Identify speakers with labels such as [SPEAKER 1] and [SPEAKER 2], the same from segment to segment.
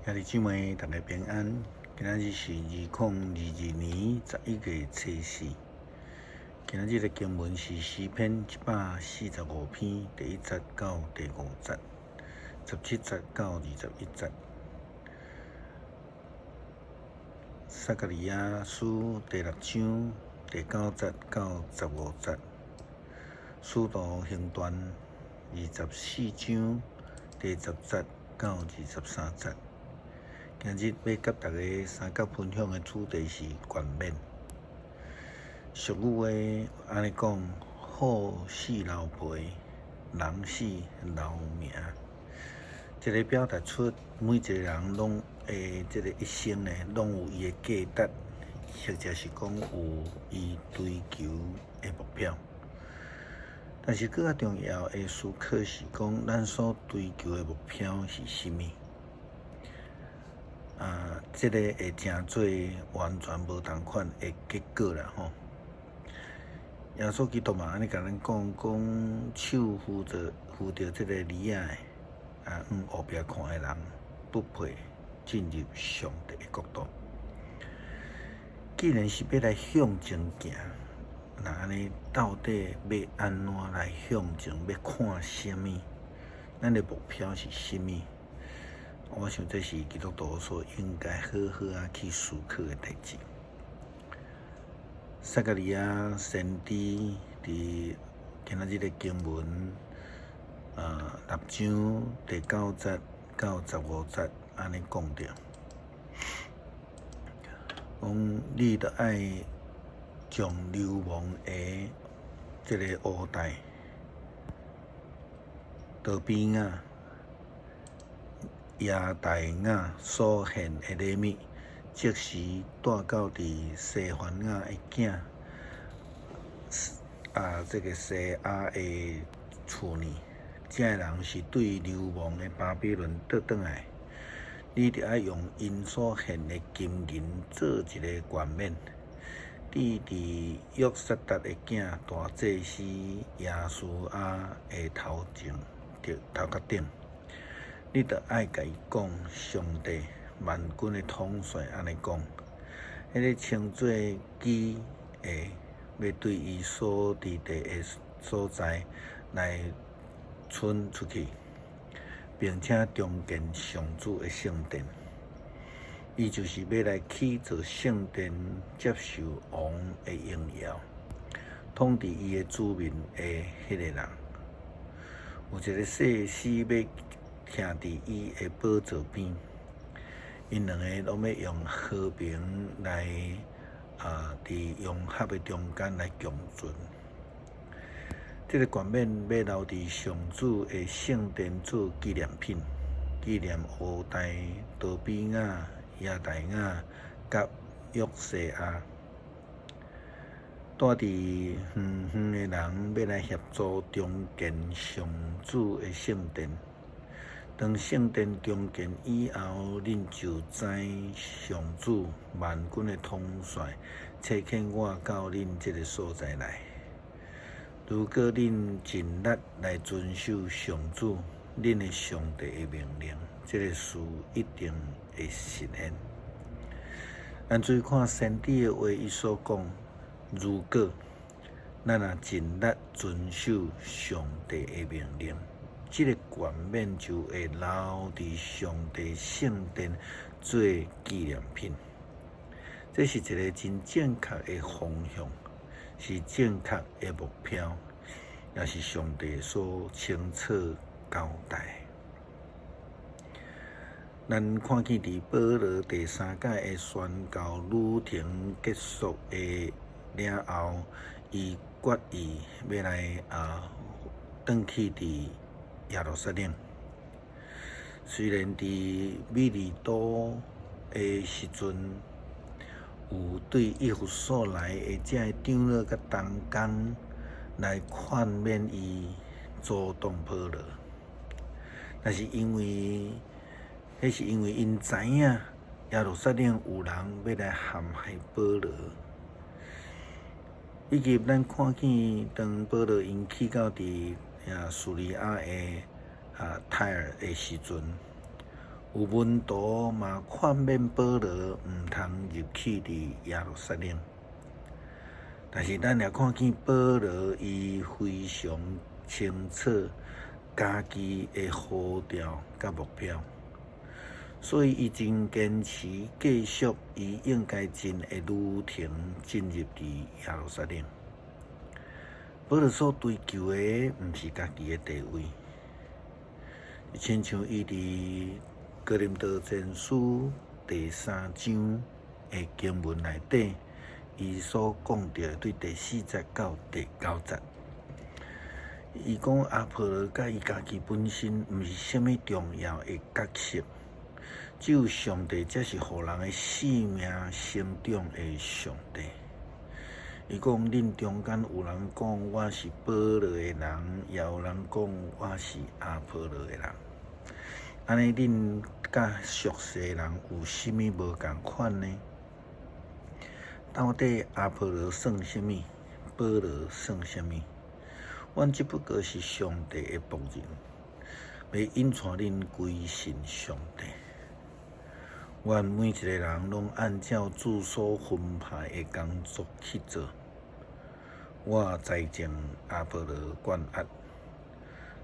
[SPEAKER 1] 兄弟姊妹，大家平安。今仔日是2022年11月初四。今仔日的經文是詩篇145篇第一節到第五節，17節到21節。撒迦利亞書第六章第九節到15節。使徒行傳24章第10節到23節。今日欲佮大家相佮分享的主題是冠冕。俗語話按呢講：虎死留皮，人死留名。這个表達出每一个人攏的這个一生呢，攏有伊的價值，或者是講有伊追求的目標。但是，閣較重要的思考是講，咱所追求的目標是啥物？啊，這个會成做完全無仝款的結果啦吼。耶穌基督嘛按呢共咱講，講手扶著扶著這个犁仔的，啊，向後壁看的人，不配進入上帝的國度。既然是欲來向前行，那按呢到底欲按怎來向前？欲看啥物？咱的目標是啥物？我想這是基督徒所應該好好仔去思考的代誌。撒迦利亞先知佇今仔日的經文，六章第九節到15節按呢講著，講你著愛將流亡的這个烏代、多比雅、耶大雅所獻的禮物，即時帶到佇西番雅的囝啊，這个細亞的厝內，這个人是對流亡的巴比倫倒轉來，你著愛用𪜶所獻的金銀做一个冠冕，戴佇約撒達的囝大祭司耶書亞的頭前，頭殼頂。你著愛共伊講，上帝萬軍的統帥按呢講，彼个稱做基的，欲對伊所佇地的所在來伸出去，並且重建上主的聖殿。伊就是欲來起造聖殿，接受王的榮耀，統治伊的子民的彼个人。有一个祭司欲徛佇伊的寶座邊，𪜶兩个攏欲用和平來啊，佇融合的中間來共存。這个冠冕欲留佇上主的聖殿做紀念品，紀念烏代、多比雅、耶大雅佮約細亞。住佇遠遠的人欲來協助重建上主的聖殿。當聖殿重建以後，恁就知上主萬軍的統帥差遣我到恁這个所在來。如果恁盡力來遵守上主恁的上帝的命令，這个事一定會實現。咱注意看先知的話，伊所講，如果咱若盡力遵守上帝的命令，這个冠冕就會留佇上帝聖殿做紀念品。這是一个真正確的方向，是正確的目標，也是上帝所清楚交代。咱看見佇保羅第三擺的宣教旅程結束的了後，伊決意欲來啊，轉去佇耶路撒冷。雖然佇米利都的時陣，有對以弗所來的這个長老佮同工來勸勉伊阻擋保羅，但是因為，彼是因為𪜶知影耶路撒冷有人欲來陷害保羅，以及咱看見當保羅𪜶去到佇敘利亞的啊泰爾的時陣，有門徒嘛勸勉保羅毋通入去佇耶路撒冷，但是咱也看見保羅伊非常清楚家己的號召佮目標，所以伊真堅持繼續伊應該進的旅程進入佇耶路撒冷。保羅所追求的毋是家己的地位，親像伊佇哥林多前書第三章的經文內底，伊所講著的對第四節到第九節，伊講阿波羅佮伊家己本身毋是啥物重要的角色，只有上帝才是予人的性命成長的上帝。伊講恁中間有人講我是保羅的人，也有人講我是阿波羅的人。按呢，恁佮俗世人有啥物無仝款呢？到底阿波羅算啥物？保羅算啥物？阮只不過是上帝的僕人，欲引帶恁歸信上帝。阮每一個人攏按照主所分派的工作去做。我栽種，阿波羅灌壓，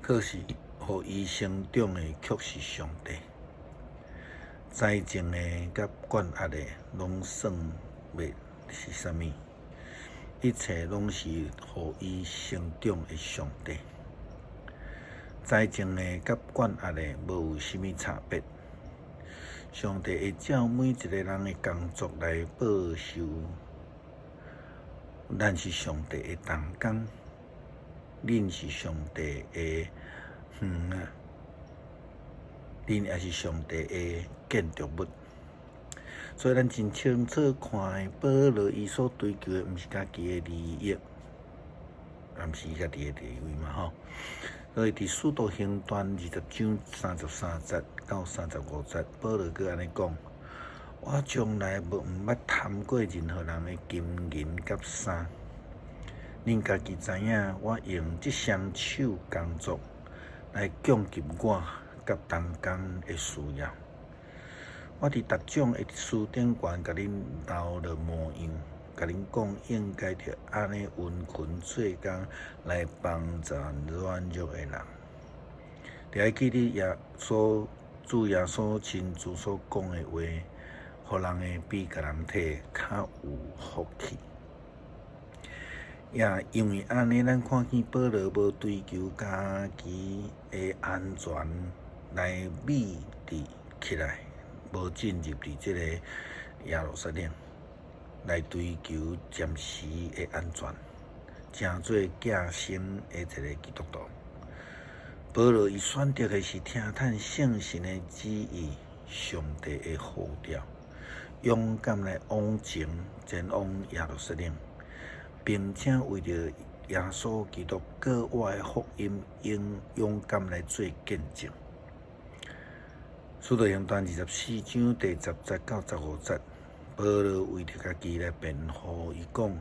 [SPEAKER 1] 可是予伊成長的卻是上帝。栽種的佮灌壓的，攏算袂是啥物，一切攏是予伊成長的上帝。栽種的佮灌壓的無有啥物差別。上帝會照每一個人的工作來報酬。咱是上帝的同工，恁是上帝的園仔，恁也是上帝的建築物。所以咱真清楚看，保羅伊所追求的，毋是家己的利益，也毋是伊家己的地位嘛吼。所以佇使徒行傳20章33節到35節，保羅閣按呢講：我從來無毋捌貪過任何人的金銀佮衫。恁家己知影，我用這雙手工作來供給我佮同工的需要。我佇逐種的書頂懸共恁留落模樣，共恁講應該著按呢殷勤做工來幫助軟弱的人。著愛記得耶穌主耶穌親自所講的話，予人的比共人提較有福氣。也因為按呢，咱看見保羅無追求家己的安全來秘佇起來，無進入佇這個耶路撒冷來追求暫時的安全，成做寄生的一個基督徒。保羅伊選擇的是聽趁聖神的旨意，上帝的號召，勇敢來往前前往耶路撒冷，並且為著耶穌基督閣活的福音，用勇敢來做見證。使徒行傳24章第10節到15節，保羅為著家己來辯護，伊講：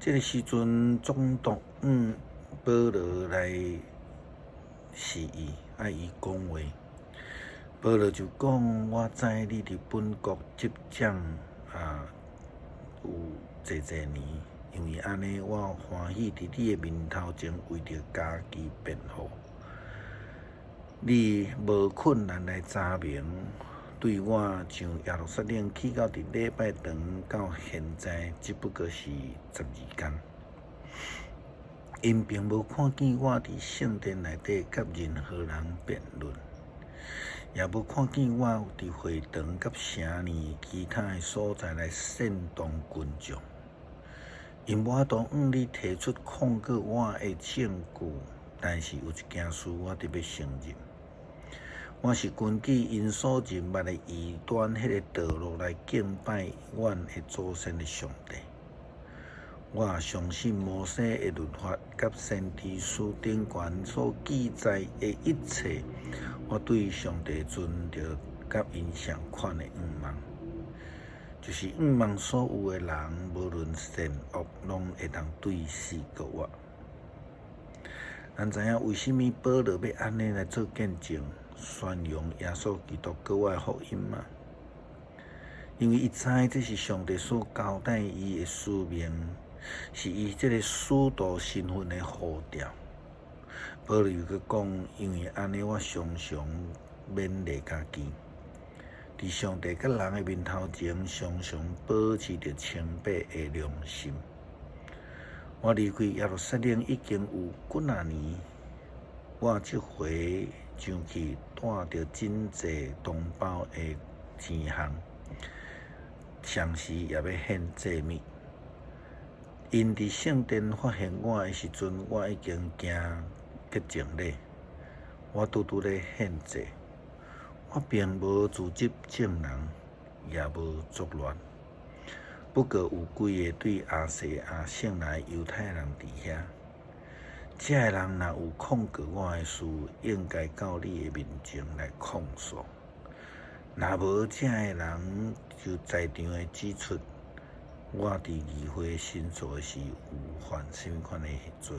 [SPEAKER 1] 這個時陣總督向保羅來示意，愛伊講話。保羅就講：我知你佇本國執掌啊有濟濟年，因為按呢，我歡喜佇你的面頭前為著家己辯護。你無困難來查明，對我上耶路撒冷去到佇禮拜堂到現在，只不過是12工。𪜶並無看見我佇聖殿內底佮任何人辯論，也無看見我佇會堂佮城內其他的所在來煽動群眾。𪜶無法度向你提出控告我的證據，但是有一件事我得欲承認。我是根據𪜶所認捌的異端彼个道路來敬拜阮的祖先的上帝。我相信摩西的律法佮先知書頂懸所記載的一切，我對上帝存著佮𪜶相仝的向望，就是向望所有的人，無論善惡，攏會當對死閣活。咱知影為啥物保羅欲按呢來做見證？宣揚耶穌基督閣我的福音嗎？因為伊知這是上帝所交代伊的使命，是伊這个使徒身份的呼召。保羅閣講，因為按呢，我常常勉勵家己，佇上帝佮人的面頭前，常常保持著清白的良心。我離開耶路撒冷已經有幾若年，我這回上去帶著真濟同胞的錢項，同時也欲獻祭物。𪜶佇聖殿發現我的時陣，我已經行潔淨禮，我拄拄咧獻祭，我並無組織眾人，也無作亂。不過有幾个對亞細亞省來猶太人佇遐，這个人若有控告我的事，應該到你的面前來控訴。若無，這个人就在場的指出，我佇議會申訴時有犯啥物款的罪。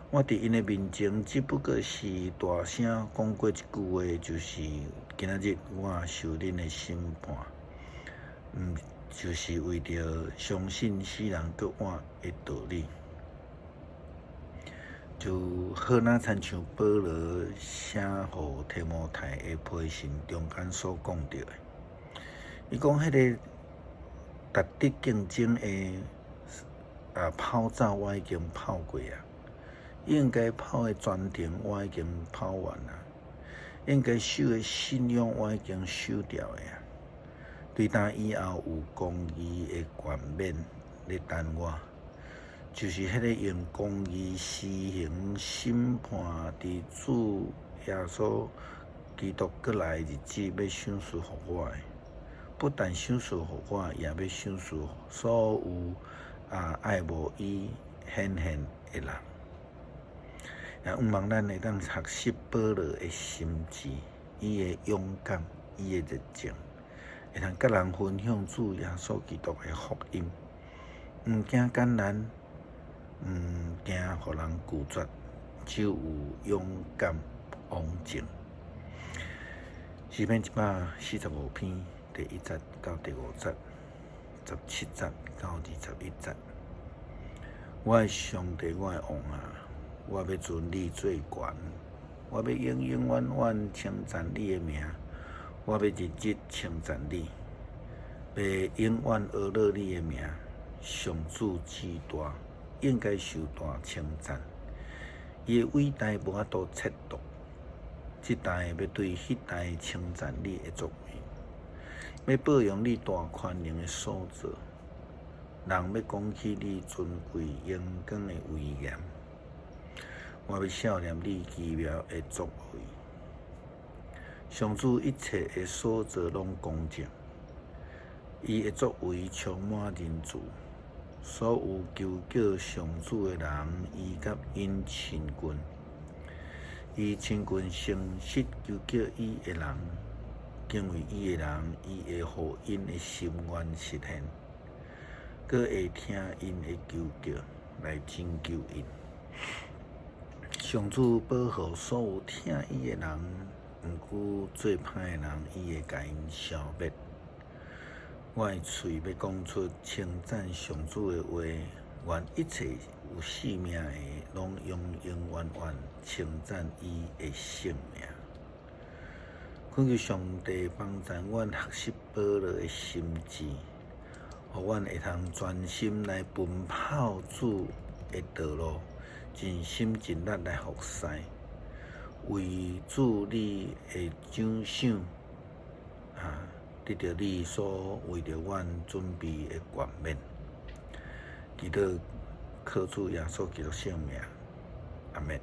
[SPEAKER 1] 我佇𪜶的面前，只不過是大聲講過一句話，就是今仔日我受恁的審判，就是為著相信死人閣活的道理。就好若親像保羅寫予提摩太的批信中間所講著的，伊講彼个值得競爭的跑走我已經跑過啊，應該跑的全程我已經跑完啊，應該守的信仰我已經守牢的啊。對今以後有公義的冠冕咧等我，就是彼个用公義施行審判，佇主耶穌基督閣來日子欲賞賜予我的，不但賞賜予我，也欲賞賜予所有愛慕伊顯現的人。也向望咱會當學習保羅的心志，伊的勇敢，伊的熱情，會當佮人分享主耶穌基督的福音，毋驚艱難，毋驚予人拒絕，只有勇敢往前。詩篇145篇第1節到第5節，17節到21節。我的上帝，我的王啊，我欲尊你做懸，我欲永永遠遠稱讚你的名，我欲日日稱讚你，欲永遠阿樂你的名。上主至大，應該受大稱讚。伊的偉大無法度測度，這代欲對彼代稱讚你的作為，欲報揚你大寬容的所做。人欲講起你尊貴榮光的威嚴，我欲數念你奇妙的作為。上主一切的所做攏公正，伊的作為充滿仁慈。所有求叫上主的人，伊佮𪜶親近，伊親近誠實求叫伊的人，敬畏伊的人，伊會予𪜶的心願實現，閣會聽𪜶的求叫來拯救𪜶。上主保護所有疼伊的人，毋過做歹的人，伊會共𪜶消滅。我的喙欲講出稱讚上主的話，願一切有性命的，攏永永遠遠稱讚伊的聖名。懇求上帝幫助阮學習保羅的心志，予阮會通專心來奔跑主的道路，盡心盡力來服侍，為主你的獎賞，得著你所為著阮準備的冠冕。祈禱靠主耶穌基督聖名，阿們。